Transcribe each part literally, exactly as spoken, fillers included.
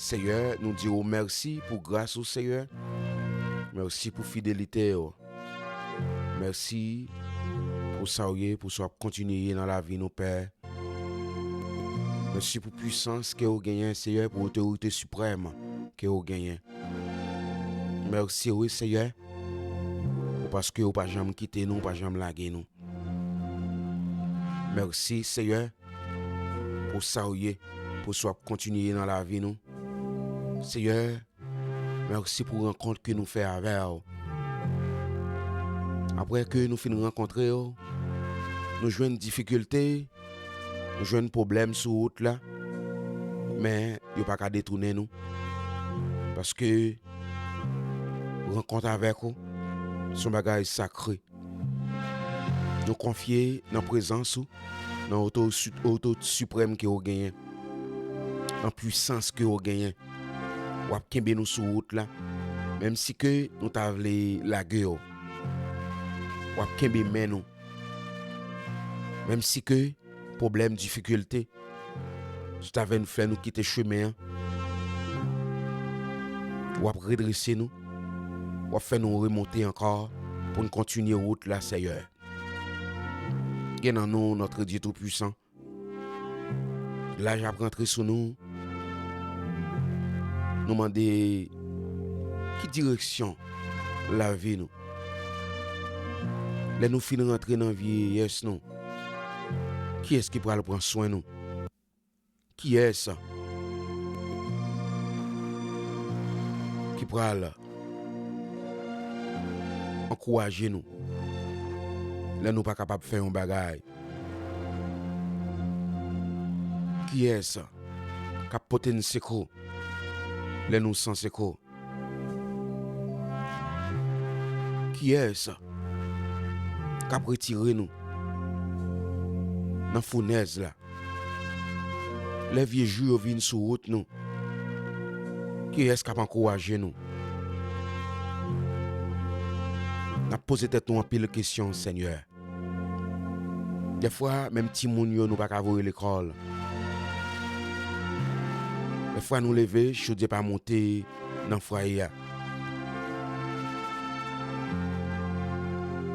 Seyè, nou di w mèsi pou gras ou, Seyè. Mèsi pou fidelite w. Mèsi pou sa w ye, pou sa w ap kontinye ye nan lavi nou, Pè. Mèsi pou pwisans ke w genyen, Seyè, pou otorite siprèm ke w genyen. Mèsi, wi, Seyè, ou paske ou pa janm kite nou, ou pa janm lage nou. Mèsi, Seyè, pou sa w ye, pou sa w ap kontinye nan lavi nou. Seyè, mèsi pou rankont ke nou fè avè w. Apre ke nou fin rankontre w, nou jwenn difikilte, nou jwenn pwoblèm sou wout la, men yo pa ka detounen nou. Paske rankont avèk ou se yon bagay sakre. Nou konfye nan prezans ou, nan oto-, otorite siprèm ke w genyen, nan pwisans ke w genyen. W ap kenbe nou sou wout la, menm si ke nou ta vle lage w. W ap kenbe men nou. Menm si ke pwoblèm, difikilte, sot avè nou fè nou kite chemen an. W ap redrese nou. W ap fè nou remonte ankò pou n kontinye wout la, Seyè. Gen nan nou, Notre Dieu Tout-Puissant. Laj ap rantre sou nou. Nou mande ki direksyon lavi nou. Lè nou fin rantre nan vyeyès nou, kiyès ki pral pran swen nou? Kiyès ki pral ankouraje nou lè nou pa kapab fè yon bagay? Kiyès k ap pote n sekou lè nou san sekou? Kiyès k ap retire nou nan founèz la? Lè vye jou yo vin sou wout nou, kiyès k ap ankouraje nou? N ap poze tèt nou anpil kesyon, Senyè. Dèfwa, menm timoun yo, nou pa ka voye lekòl. Dèfwa, nou leve, chodyè pa monte nan fwaye a.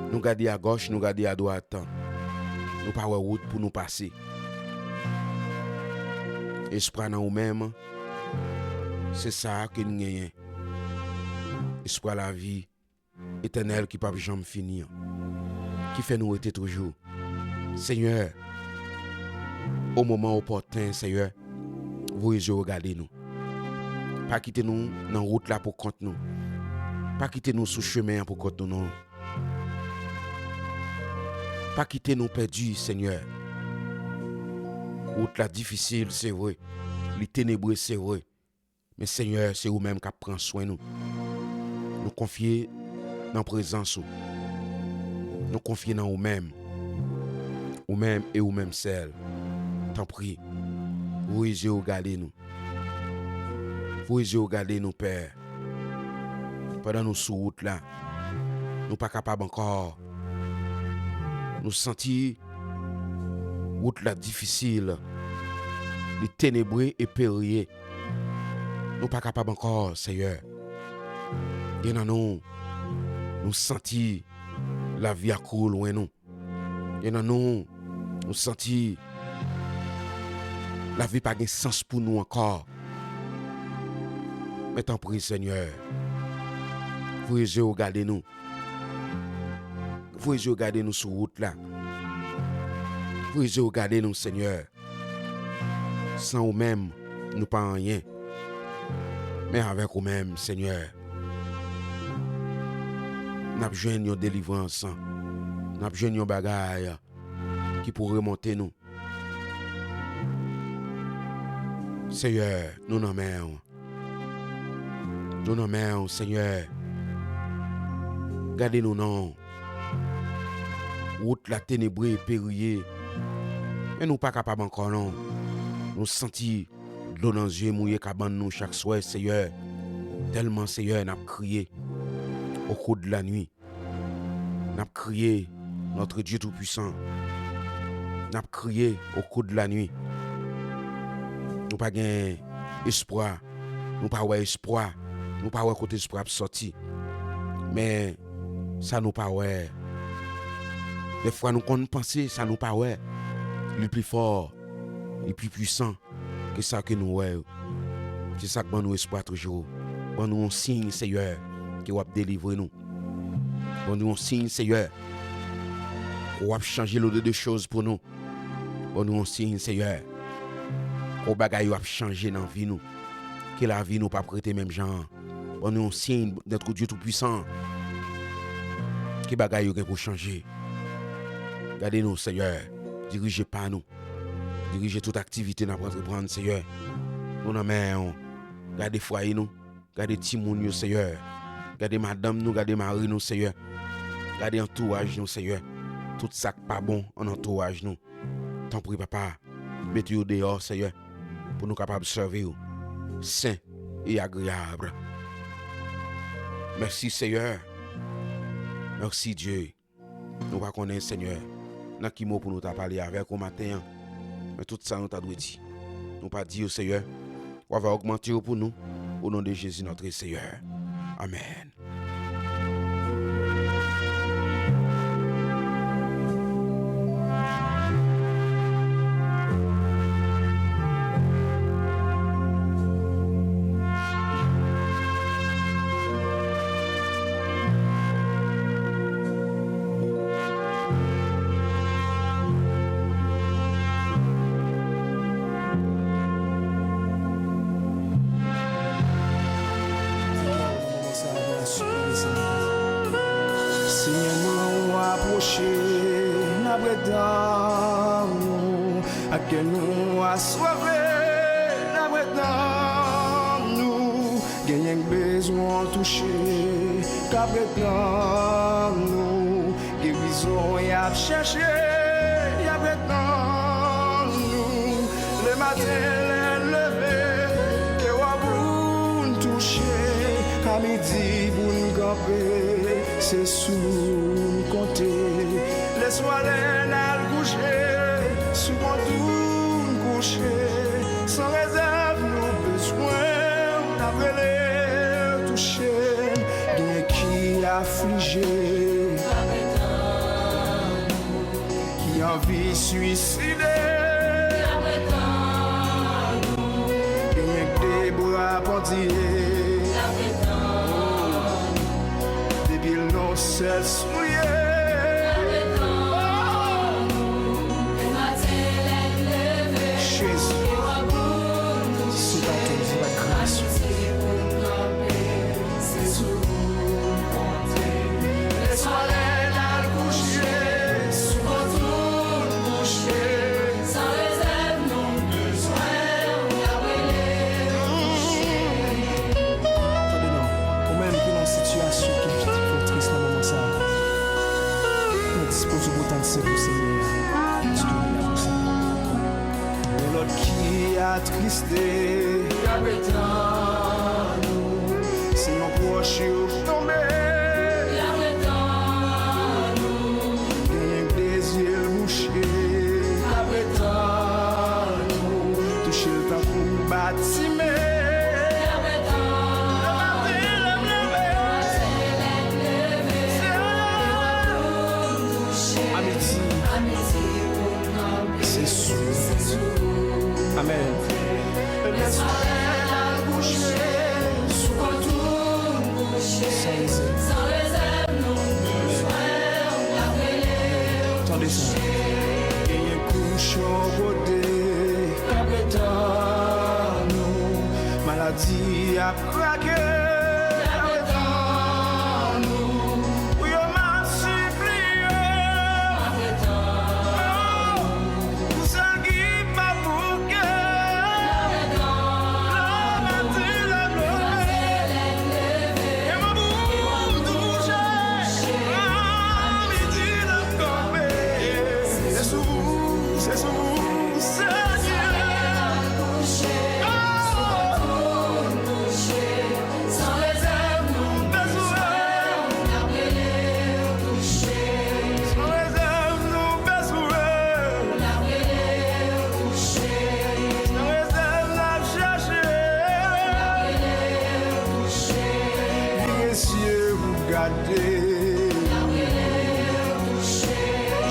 Nou gade agòch, nou gade adwat. Nou pa wè wout pou nou pase. Espwa nan ou menm, se sa ke n genyen. Espwa lavi etènèl ki p ap janm fini an, ki fè nou rete toujou. Senyè, o moman opòten, Senyè, voye je w gade nou. Pa kite nou nan wout la pou kont nou. Pa kite nou sou chemen an pou kont nou, non. Pa kite nou pèdi, Senyè. Wout la difisil, se vre. Li tenebre, se vre. Men Senyè, se ou menm k ap pran swen nou. Nou konfye nan prezans ou. Nou konfye nan ou menm. Ou menm e ou menm sèl. Tanpri, voye je w gade nou. Voye je w gade nou, Pè. Pandan nou sou wout la, nou pa kapab ankò. Nou santi wout la difisil. Li tenebre e perye. Nou pa kapab ankò, Senyè. Gen nan nou, nou santi lavi a kouri lwen nou. Gen nan nou, nou santi lavi pa gen sans pou nou ankò. Men tanpri, Senyè, voye je w gade nou. Voye je w gade nou sou wout la. Voye je w gade nou, Senyè. San ou menm, nou pa anyen. Men avèk ou menm, Senyè, n ap jwenn yon delivrans. N ap jwenn yon bagay ki pou remonte nou. Senyè, nou nan men w. Nou nan men w, Senyè. Gade nou non. Wout la tenebre, perye. Men nou pa kapab ankò non. Nou santi dlo nan zye mouye kabann nou chak swè, Senyè. Tèlman, Senyè, n ap kriye au cours de la nuit. N ap kriye, Notre Dieu Tout-Puissant. N ap kriye au cours de la nuit. Nou pa gen espwa. Nou pa wè espwa. Nou pa wè kote espwa ap sòti. Men sa nou pa wè. Dèfwa nou konn panse sa nou pa wè, li pi fò, li pi pwisan ke sa ke nou wè yo. Se sa k ban nou espwa toujou. Ban nou yon siy, Seyè, ke w ap delivre nou. Ban nou yon siy, Seyè, ke w ap chanje lode de choz pou nou. Ban nou yon siy, Seyè, ke bagay yo ap chanje nan vi nou. Ke lavi nou p ap rete menm jan an. Ban nou yon siy, Nèt Dye Toupisan, ke bagay yo gen pou chanje. Gade nou, Seyè. Dirije pa nou. Dirije tout aktivite n ap antreprann, Seyè. Nou nan men w. Gade fwaye nou. Gade timoun yo, Seyè. Gade madanm nou, gade mari nou, Seyè. Gade antouraj nou, Seyè. Tout sa k pa bon an antouraj nou. Tanpri, Papa, mete yo deyò, Seyè, pou nou kapab sèvi w sen e agreyab. Mèsi, Seyè. Mèsi, Dye. Nou pa konnen, Senyè, nan ki mo pou nou ta pale avèk ou maten an. Men tout sa nou ta dwe di, nou pa di yo, Senyè. Ou ava ogmante yo pou nou, o non de Jezi notre Seyè. Amèn. Senyè, nou apwoche, n ap ret dan nou. Ak kè nou aswave, n ap ret dan nou. Genyen k bezwen w touche, k ap ret nan nou. Gerizon y ap chèche, y ap ret nan nou. Lematen lè n leve, ke w ap pou n touche. A midi pou n kanpe, se sou ou n konte. Leswa lè n al kouche, sou kont ou n kouche. San rezèv nou bezwen, n ap rele touche. Genyen ki aflije, ki anvi swiside. Genyen k de bra pandye. Depi l nan sèl Jezi. Si se pa t ou, si se pa t gras ou. Tande non, ou menm ki nan sitiyasyon ki, ki tris nan moman sa a, nou dispoze pou tann sèl ou, Senyè a, disponib pou sa. Yon lòt ki atriste, y ap ret nan nou. Se yon pwòch yo k tonbe, y ap ret nan nou. Genyen k de zye l mouche, y ap ret nan nou. Touche l tankou Batime. Lematen lè m leve, se ou. A midi, se sou. Amèn. Lè solèy la kouche, sou kont ou n kouche. San rezèv. San rezèv nou bezwen w, n ap rele w. Tande sa. Genyen kouch yon kote k ap ret tann ou. Maladi ap krake, y ap ret tann ou. Pou yo m ap sipliye. Pou sèl ki pa bouke. Lè maten lè m leve. E mwen pou m touche. A midi lè m kanpe. Se sou ou, se sou ou, Senyè.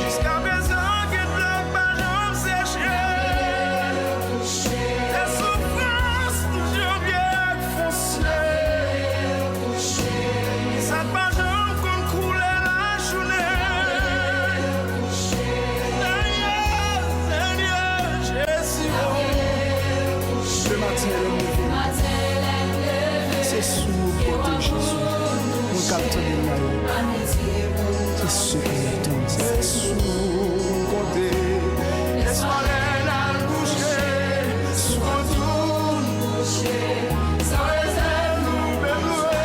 Jiskaprezan, gen dlo k pa janm seche. Lè soufrans toujou vye ak fonse. Sa k pa janm konn koule lajounen. Senyè, Senyè, Jezi, o. Dematen lè m leve, se sou ou m konte, Jezi. Moun k ap tande m la yo, ki se pou yo tann sa. Se sou ou m konte. Lè sware n al kouche, sou kontour nou kouche. Sa rezèv nou pe lwe.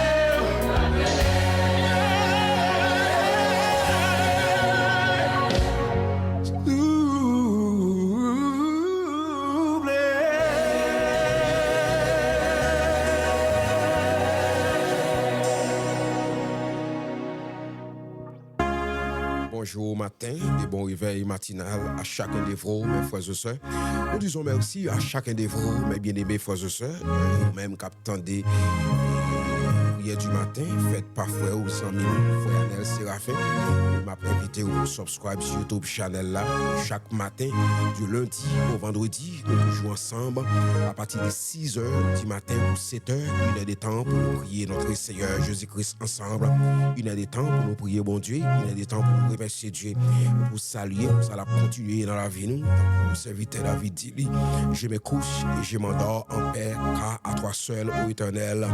Bonjou maten e bon revèy matinal a chacun de vous, mes frères et sœurs. Nous disons merci à chacun de vous, mes bien-aimés frères et sœurs. Ou menm k ap tande priyè di maten, fèt pa frè ou, zanmi nou, frè Anèl Serafen. M ap envite ou pou subscribe sou YouTube chanèl la. Chak maten, du lundi au vendredi, nou toujou ansanm apati de six heures du matin ou sept heures, une heure de temps pour nous prier notre Seigneur Jésus-Christ ensemble, une heure de temps pour nous prier Bondye, une heure de temps pour nous remercier Dieu, pou salye pou sa l ap kontinye nan lavi nou, tankou sèvitè David di li, je me couche et je m'endors en paix, car à toi seul, ô Éternel,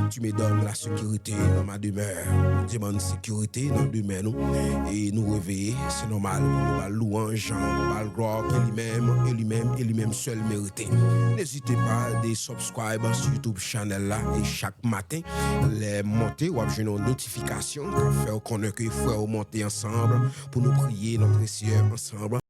tu me donnes la sécurité dans ma demeure. Bondye ban n sekirite nan demè nou, e nou reveye, se nòmal pou nou ba l lwanj, ba l glwa ke li menm, e li menm, e li menm sèl merite. N'hésitez pas de subscribe sur YouTube chanèl la, e chak maten, lè m monte, w ap jwenn yon notifikasyon k ap fè w konnen ke frè w monte ansanm pou nou priye notre Seigneur ansanm.